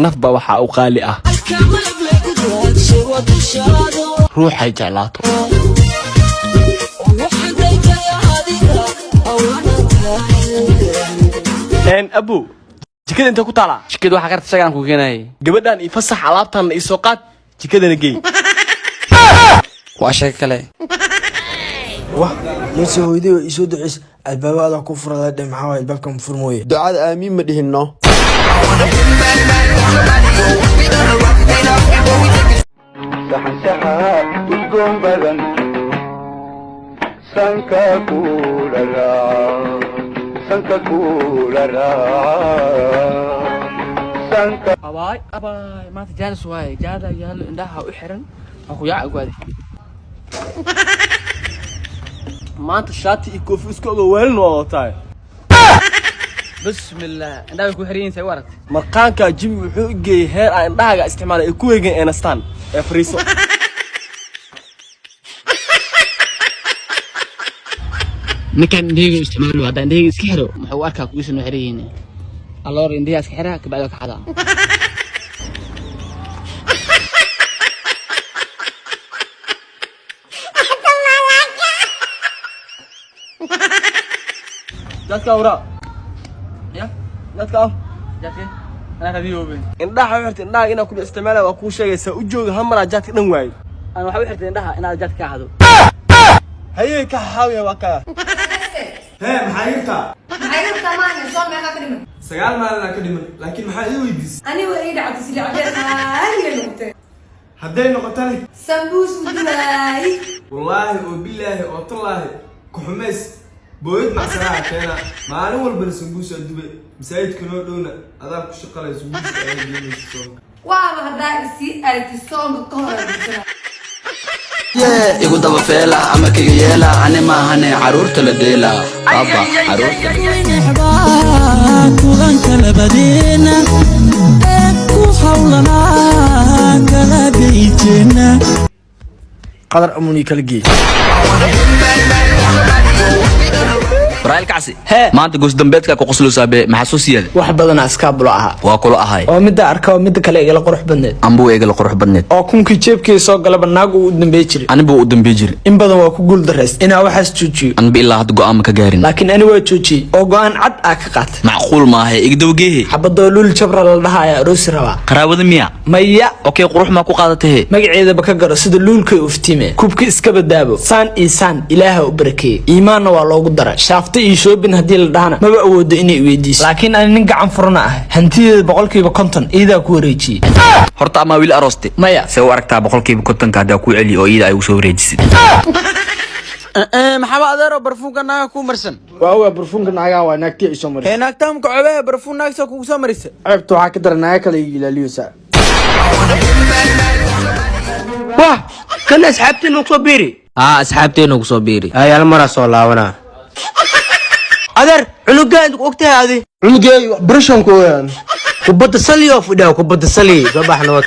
Nafba waxaa u qaali ah ruuxay jeclaato. Abu, jikada intee ku taalaa? Jikada waxaa karta shagaan ku keenayay. Gabadhan ii fasax, alaabtan ii soo qaad, jikadana geey. Waa sheeko kale. Wah, Yose, hooyaday waa iisoo duceys, albaaba adaa ku furada dhe. Maxaa waay albaabkan furmooye? Ducada aamiin ma dhihinno. Saxansaxa udgoon badan sanka kula raaca, sanka kula raaca, sanka. Abaay, abaay, maanta jaanis waaye, jaada yaalo, indhaha u xiran waa ku yaaca ugaadi. Maanta shaati iyo koofi isku ogo weelin waa wataay. Bismillah, indhaha way ku xiran yihiin, say u aragtay? Marqaanka jibi wuxuu u geeyey heer aan indhahaaga isticmaalay ay ku weegeen ee nastaan ee fariiso. Ninkan indhahayga isticmaalo, haddaan indhahayga iska xiro, muxuu u arkaa kuwiisa noo xiran yihiin? Alloor indhaha iska xiraa, kabacdi waa ka xadaa. Dadka awraa. Ya. Dadka aw. Jaadke anaa radiyoobe. Indhaha u xirtay, indhaha inaa kula isticmaalaya waa kuu sheegaysaa u jooga hal maraa jaadka dhan waayey. Ana waxaa u xirtay indhaha inaad jaadka ka xado. Hayee, ka xaawiya waa kaa. Hee, maxaa irtaa? Maxay rabtaa maalin soo meeqa ka dhiman? 9 maalinaa ka dhiman, laakiin maxaa ii weydiisay? Aniga ii dhacdo sili cadeed qaaliya noqotay. Hadday noqotane? Sambuus u duwaay. Wallaahi oo bilaahi oo tallaahi ku-xumays booyad macsanaha keena maalin walbana sambuusaa dube, masaajidka noo dhowna adaa ku shaqalay, sambuuska ayaa geenaysa soonka. Waaba haddaa isii aragti soonka ka hor adeegsana. Igu daba feela ama kaga yeela, ani maahane caruurta la dheela baba caruurta. Kulanka labadeena ee ku hawlanaa kala geyjeena. Qadar amuni kala geey. Waraayl kacsi hee, maanta goos dambeedka ku qoslosaabe, maxaa soo siyaada? Wax badan askaabulo ahaa. Waa kula ahay. Oo midda arka oo midda kale igala qurux badneed. Ambuu igala qurux badneed. Oo kunkii jeebkii soo galaba naag uu u dambey jiray. Anibuu u dambey jiray. In badan waa ku guul darays inaa waxaas joojiyo. Anba ilaa hadda go'aan ma ka gaarin. Laakiin ani waa joojiyey oo go'aan cad aa ka qaatay. Macquul maahe, igdawgeehe. Xabadoo luul jabra la dhahaya aroosi rabaa. Qaraabada miya? Maya. Okey, qurux maa ku qaadatahe? Magaceedaba ka garo sida luulkay uftiime, kubka iska badaabo, saan iyo saan ilaaha u barakeeyey, iimaanna waa loogu daray. Shaafta iyo shoobin haddii la dhahana maba awoodo inay weydiiso, laakiin ani nin gacan furana ah, hantideeda 100% iidaa ku wareejiyey. Horta amaa wili arooste? Maya. See u aragtaa 50%-ka haddaa kuu celiyo oo iyada ay ugu soo wareejisid? Maxaaba adeero barfuunka naaga ku marsan? Waa ogaa, barfuunka naagaha waa, naagtii isoo marisay. Hee, naagtaamka cobehe barfuun naagsa kugu soo marisa. Ceebta waxaa ka daran naaga kale ilaaliyoosa. Wah, kan asxaabteena kusoo biiri. Haa, asxaabteena kusoo biiri. Hay, hal maraa soo laabanaa. Adeer, cunugaan ogtahay adi? Cunugey barashanku weyaan. Kubadda saliyo fidhaa, kubadda sali soo bax nabad.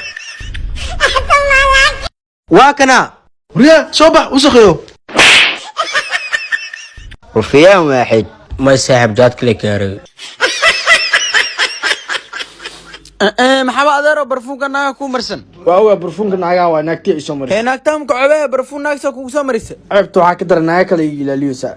Waa kana. Riyaa, soo bax wasakheeyo. Rufiyaan waaxid may saaxiib jaad kale kaaray. Maxaaba adeero barfuunka naaga ku marsan? Waa ogaa, barfuunka naagaha waa, naagtii isoo marisay. Hee, naagtaamka cobehe barfuun naagsa kugu soo marisa. Ceebta waxaa ka daran naaga kale ilaaliyoosa.